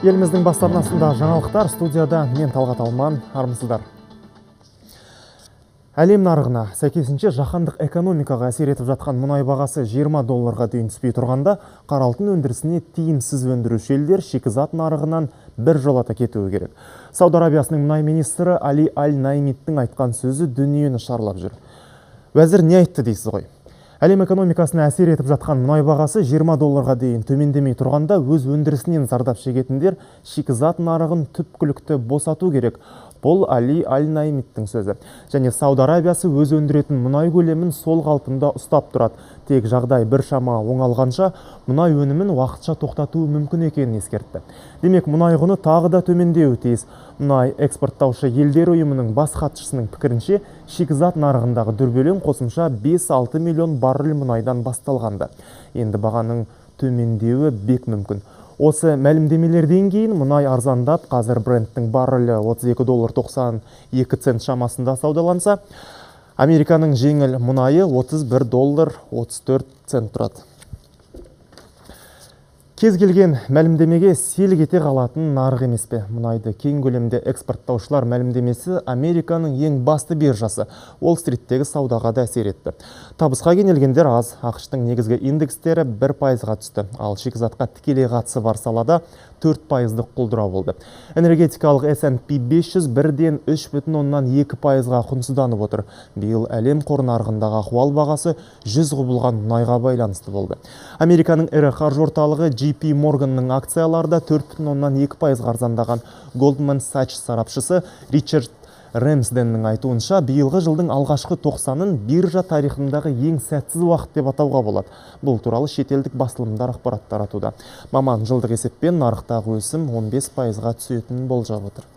Еліміздің бас арнасында жаңалықтар, студияда мен Талғат Алман. Армысыздар. Әлем нарығына, сәйкесінше жаһандық экономикаға әсер етіп жатқан мұнай бағасы 20 долларға дейін түспей тұрғанда, қара алтын өндірісіне тиімсіз өндіруші елдер шикізат нарығынан бір жолата кетуі керек. Сауд Арабиясының мұнай министрі Али Аль-Наймиттің айтқан сөзі дүниені шарлап жүр. Уәзір не айтты дейсіз ғой? Әлем экономикасына әсер етіп жатқан мұнай бағасы 20 долларға дейін төмендемей тұрғанда, өз өндірісінен зардап шегетіндер шикізат нарығын түпкілікті босату керек. Бұл Али Аль-Наймиттің сөзі. Және Сауд Арабиясы өз өндіретін мұнай көлемін сол қалпында ұстап тұрады. Тек жағдай біршама оңалғанша мұнай өнімін уақытша тоқтатуы мүмкін екенін ескертті. Демек, мұнай құны тағы да төмендеуі тиіс. Мұнай экспорттаушы елдер ұйымының бас хатшысының пікірінше, шикізат нарығындағы дүрбелең қосымша 5-6 миллион баррель мұнайдан басталғанды. Енді бағаның төмендеуі бек мүмкін. Осы мәлімдемелерден кейін мұнай арзандап, қазір Бренттің баррелі 32 доллар 92 цент шамасында саудаланса, Американың жеңіл мұнайы 31 доллар 34 цент тұрады. Кез келген мәлімдемеге селк ете қалатын нарық емес пе? Мұнайды кең көлемде экспорттаушылар мәлімдемесі Американың ең басты биржасы Уолл Стриттегі саудаға да әсер етті. Табысқа кенелгендер аз. АҚШ-тың негізгі индекстері 1%-ға түсті. Ал шикізатқа тікелей қатысы бар салада 4%-лық құлдырау болды. Энергетикалық S&P 500 бірден 3,2%-ға құнсызданып отыр. Биыл әлем қор нарығындағы ахуал бағасы 100 құбылған мұнайға байланысты болды. Американың ірі қаржы орталығы JP Morganның акциялары да 4,2%-ға арзандаған. Goldman Sachs сарапшысы Ричард Рэмсденнің айтуынша, биылғы жылдың алғашқы тоқсанын биржа тарихындағы ең сәтсіз уақыт деп атауға болады. Бұл туралы шетелдік басылымдар ақпарат таратуда. Маман жылдық есеппен нарықтағы өсім 15%-ға түсетінін болжап отыр.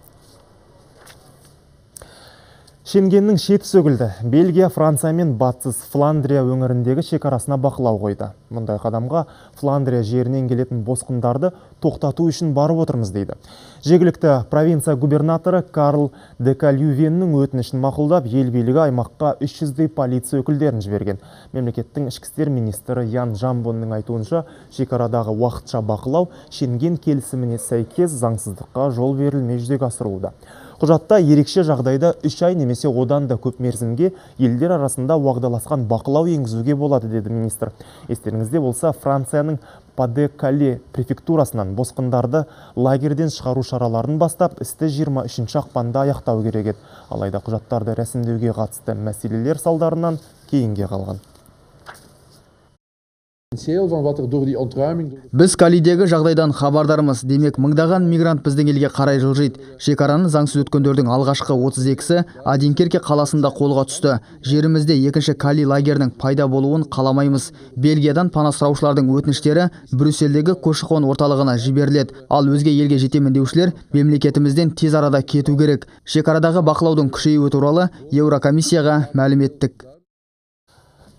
Шенгеннің шеті сөгілді. Бельгия Франция мен Батыс Фландрия өңіріндегі шекарасына бақылау қойды. Мұндай қадамға Фландрия жерінен келетін босқындарды тоқтату үшін барып отырмыз дейді. Жергілікті провинция губернаторы Карл Декалювеннің өтінішін мақұлдап, ел билігі аймаққа 300-дей полиция өкілдерін жіберген. Мемлекеттің ішкі істер министрі Ян Жамбонның айтуынша, шекарадағы уақытша бақылау Шенген келісіміне сәйкес заңсыздыққа жол берілмей жүзеге асырылуда. Құжатта ерекше жағдайда 3 ай немесе одан да көп мерзімге елдер арасында уағдаласқан бақылау енгізуге болады, деді министр. Естеріңізде болса, Францияның Паде-Кале префектурасынан босқындарды лагерден шығару шараларын бастап, істі 23 ақпанда аяқтау керек еді. Алайда құжаттарды рәсімдеуге қатысты мәселелер салдарынан кейінге қалған. Біз Калидегі жағдайдан хабардармыз. Демек, мыңдаған мигрант біздің елге қарай жылжиды. Шекараны заңсыз өткендердің алғашқы 32-сі Адинкерке қаласында қолға түсті. Жерімізде екінші Кали лагерінің пайда болуын қаламаймыз. Бельгиядан пана сұраушылардың өтініштері Брюссельдегі көші-қон орталығына жіберіледі. Ал өзге елге жетемін деушілер мемлекетімізден тез арада кету керек. Шекарадағы бақылаудың күшеюі туралы Еурокомиссияға мәлім еттік.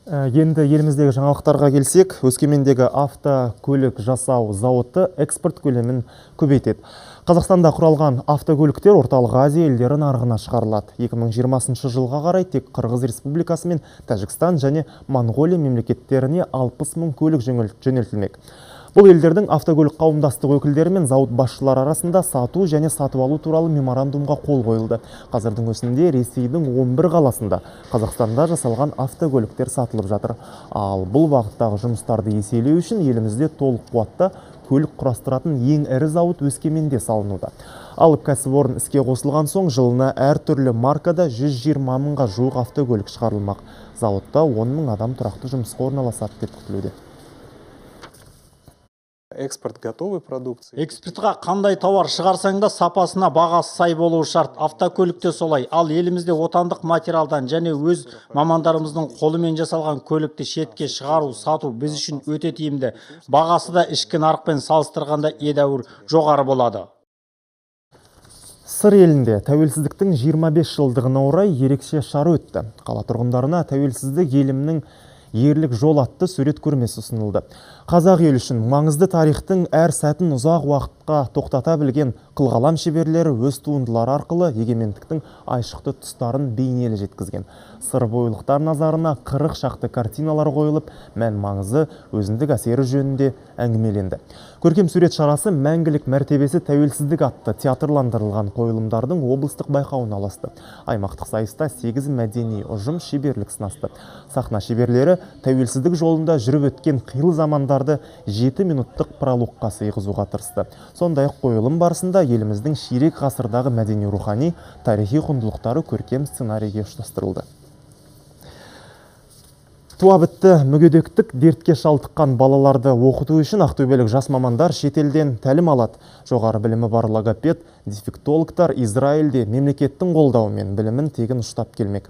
Енді еліміздегі жаңалықтарға келсек, Өскемендегі автокөлік жасау зауыты экспорт көлемін көбейтеді. Қазақстанда құралған автокөліктер Орталық Азия елдері нарығына шығарылады. 2020 жылға қарай тек Қырғыз Республикасы мен Тәжікстан және Моңғолия мемлекеттеріне 60 мың көлік жөнелтілмек. Бұл елдердің автокөлік қауымдастығы өкілдері мен зауыт басшылары арасында сату және сатып алу туралы меморандумға қол қойылды. Қазірдің өзінде Ресейдің 11 қаласында Қазақстанда жасалған автокөліктер сатылып жатыр. Ал бұл бағыттағы жұмыстарды еселеу үшін елімізде толық қуатта көлік құрастыратын ең ірі зауыт Өскеменде салынуда. Алып кәсіпорын іске қосылған соң жылына әртүрлі маркада 120 мыңға жуық автокөлік шығарылмақ. Зауытта 10 мың адам тұрақты жұмысқа орналасады деп күтілуде. Экспорт готовой продукции. Экспортқа қандай тауар шығарсаң да сапасына бағасы сай болуы шарт. Автокөлік те солай. Ал елімізде отандық материалдан және өз мамандарымыздың қолымен жасалған көлікті шетке шығару, сату біз үшін өте тиімді. Бағасы да ішкі нарықпен салыстырғанда едәуір жоғары болады. Сыр елінде тәуелсіздіктің 25 жылдығына орай ерекше шара өтті. Қала тұрғындарына тәуелсіздік елімнің Ерлік жол атты сурет көрмесі ұсынылды. Қазақ елі үшін маңызды тарихтың әр сәтін ұзақ уақытқа тоқтата білген қылқалам шеберлері өз туындылары арқылы егемендіктің айшықты тұстарын бейнелі жеткізген. Сырбойлықтар назарына 40 шақты картиналар қойылып, мән маңызы, өзіндік әсері жөнінде әңгімеленді. Көркем сурет шарасы «Мәңгілік мәртебесі тәуелсіздік» атты театрландырылған қойылымдардың облыстық байқауына ұласты. Аймақтық сайыста 8 мәдени ұжым шеберлік сынасты. Сахна шеберлері тәуелсіздік жолында жүріп өткен қилы замандарды 7 минуттық прологқа сыйғызуға тырысты. Сондай-ақ қойылым барысында еліміздің ширек ғасырдағы мәдени, рухани, тарихи құндылықтары көркем сценарийге ұштастырылды. Туа бітті мүгедектік дертке шалдыққан балаларды оқыту үшін ақтөбелік жас мамандар шетелден тәлім алады. Жоғары білімі бар логопед, дефектологтар Израильде мемлекеттің қолдауымен білімін тегін ұштап келмек.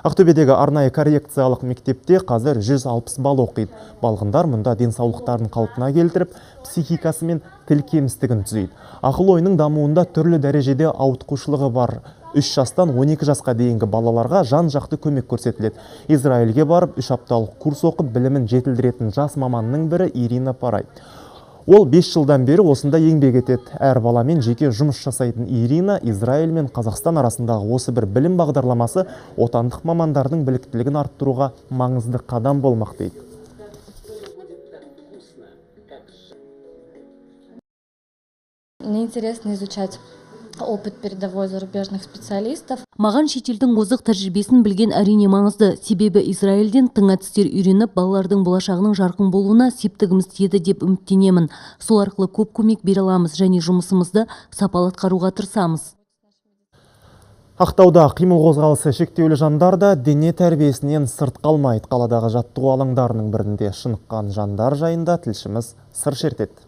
Ақтөбедегі арнайы коррекциялық мектепте қазір 160 бала оқиды. Балғындар мұнда денсаулықтарын қалпына келтіріп, психикасы мен тіл кемістігін түзейді. Ақыл ойының дамуында түрлі дәрежеде ауытқушылығы бар 3 жастан 12 жасқа дейінгі балаларға жан-жақты көмек көрсетіледі. Израильге барып, 3 апталық курс оқып, білімін жетілдіретін жас маманның бірі Ирина Парай. Ол 5 жылдан бері осында еңбек етеді. Әр баламен жеке жұмыс жасайтын Ирина Израиль мен Қазақстан арасындағы осы бір білім бағдарламасы отандық мамандардың біліктілігін арттыруға маңызды қадам болмақ дейді. Мне интересно изучать опыт передовой зарубежных специалистов. Маған шетелдің озық тәжірибесін білген әрине маңызды. Себебі Израильден тың әдістер үйреніп, балалардың болашағының жарқын болуына септігіміз тиеді деп үміттенемін. Сол арқылы көп көмек бере аламыз және жұмысымызды сапалы атқаруға тырысамыз. Ақтауда қимыл қозғалысы шектеулі жандар да дене тәрбиесінен сырт қалмайды. Қаладағы жаттығу алаңдарының бірінде шыныққан жандар жайында тілшіміз сыр шертеді.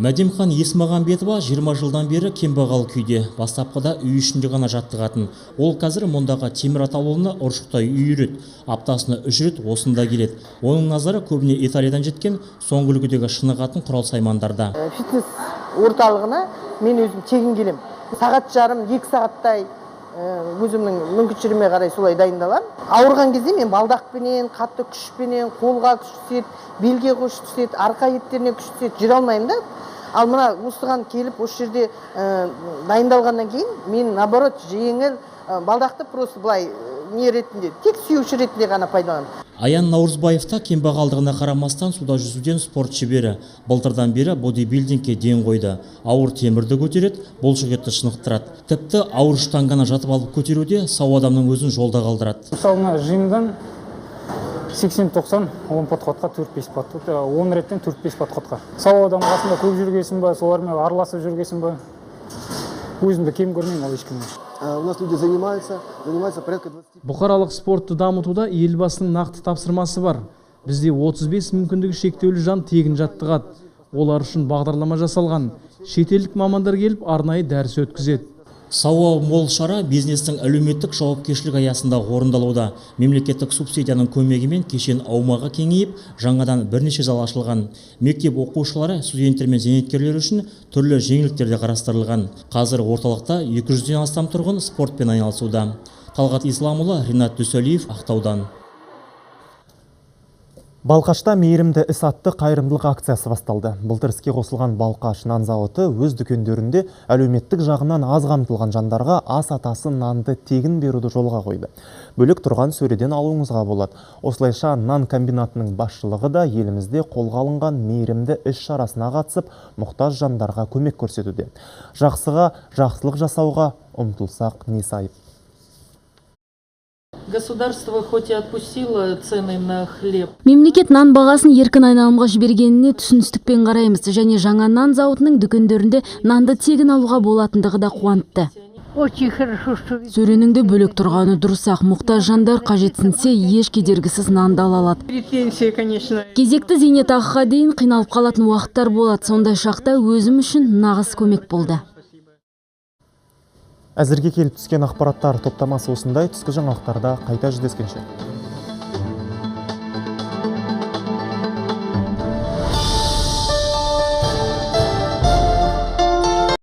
Мәдемхан Есмағамбетова 20 жылдан бері кембағал күйде, бастапқыда үй ішінде ғана жаттығатын. Ол қазір мұндағы темір атаулыны ұршықтай үйіреді. Аптасына 3 рет осында келеді. Оның назары көбіне Италиядан жеткен соңғы үлгідегі шынығатын құрал саймандарда. Фитнес орталығына мен өзім тегін келем. Сағат жарым, 2 сағаттай өзімнің мүмкіншілігіме қарай солай дайындаламын. Ауырған кезде мен балдақпенен, қатты күшпенен, қолға күш түседі, белге күш түседі, арқа еттеріне күш түседі, жүре алмаймын да. Ал мына осыған келіп, осы жерде дайындалғаннан кейін мен наоборот жеңіл балдақты просто былай не ретінде, тек сүйеуші ретінде ғана пайдаланамын. Аян Наурызбаев та кембағалдығына қарамастан суда жүзуден спорт шебері. Былтырдан бері бодибилдингке ден қойды. Ауыр темірді көтереді, бұлшық етті шынықтырады. Тіпті ауыр штанганы жатып алып көтеруде сау адамның өзін жолда қалдырады. Мысалы, жимдан 80-90, 10 подходқа 4-5 подход, 10 реттен 4-5 подходқа. Сау адам қасында көп жүргесін ба, солармен араласып жүргесін ба, өзімді кем көрмеймін ол ешкімнен. У нас люди занимаются порядка 20. Бұқаралық спортты дамытуда елбасының нақты тапсырмасы бар. Бізде 35 мүмкіндігі шектеулі жан тегін жаттығады. Олар үшін бағдарлама жасалған. Шетелдік мамандар келіп арнайы дәріс өткізеді. Сауал мол шара бизнестің әлеуметтік жауапкершілік аясында орындалуда. Мемлекеттік субсидияның көмегімен кешен аумағы кеңейіп, жаңадан бірнеше зал ашылған. Мектеп оқушылары, студенттер мен зейнеткерлер үшін түрлі жеңілдіктер де қарастырылған. Қазір орталықта 200-ден астам тұрғын спортпен айналысуда. Талғат Исламұлы, Ринат Дүсәлиев, Ақтаудан. Балқашта мейірімді іс атты қайырымдылық акциясы басталды. Былтыр іске қосылған Балқаш нан зауыты өз дүкендерінде әлеуметтік жағынан аз қамтылған жандарға ас атасы нанды тегін беруді жолға қойды. Бөлек тұрған сөреден алуыңызға болады. Осылайша нан комбинатының басшылығы да елімізде қолға алынған мейірімді іс шарасына қатысып, мұқтаж жандарға көмек көрсетуде. Жақсыға жақсылық жасауға ұмтылсақ несі айып. Государство хоть и отпустило цены на хлеб. Мемлекет нан бағасын еркін айналымға жібергеніне түсіністікпен қараймыз. Және жаңа нан зауытының дүкендерінде нанды тегін алуға болатындығы да қуантты. Очень хорошо, что Сөренің де бөлек тұрғаны дұрыс-ақ. Мұқтаж жандар қажетсінсе еш кедергісіз нанды ала алады. Претензии, конечно. Кезекті зейнетақыға дейін қиналып қалатын уақыттар болады. Сондай шақта өзім үшін нағыз көмек болды. Әзірге келіп түскен ақпараттар топтамасы осындай. Түскі жаңалықтарда қайта жүздескенше.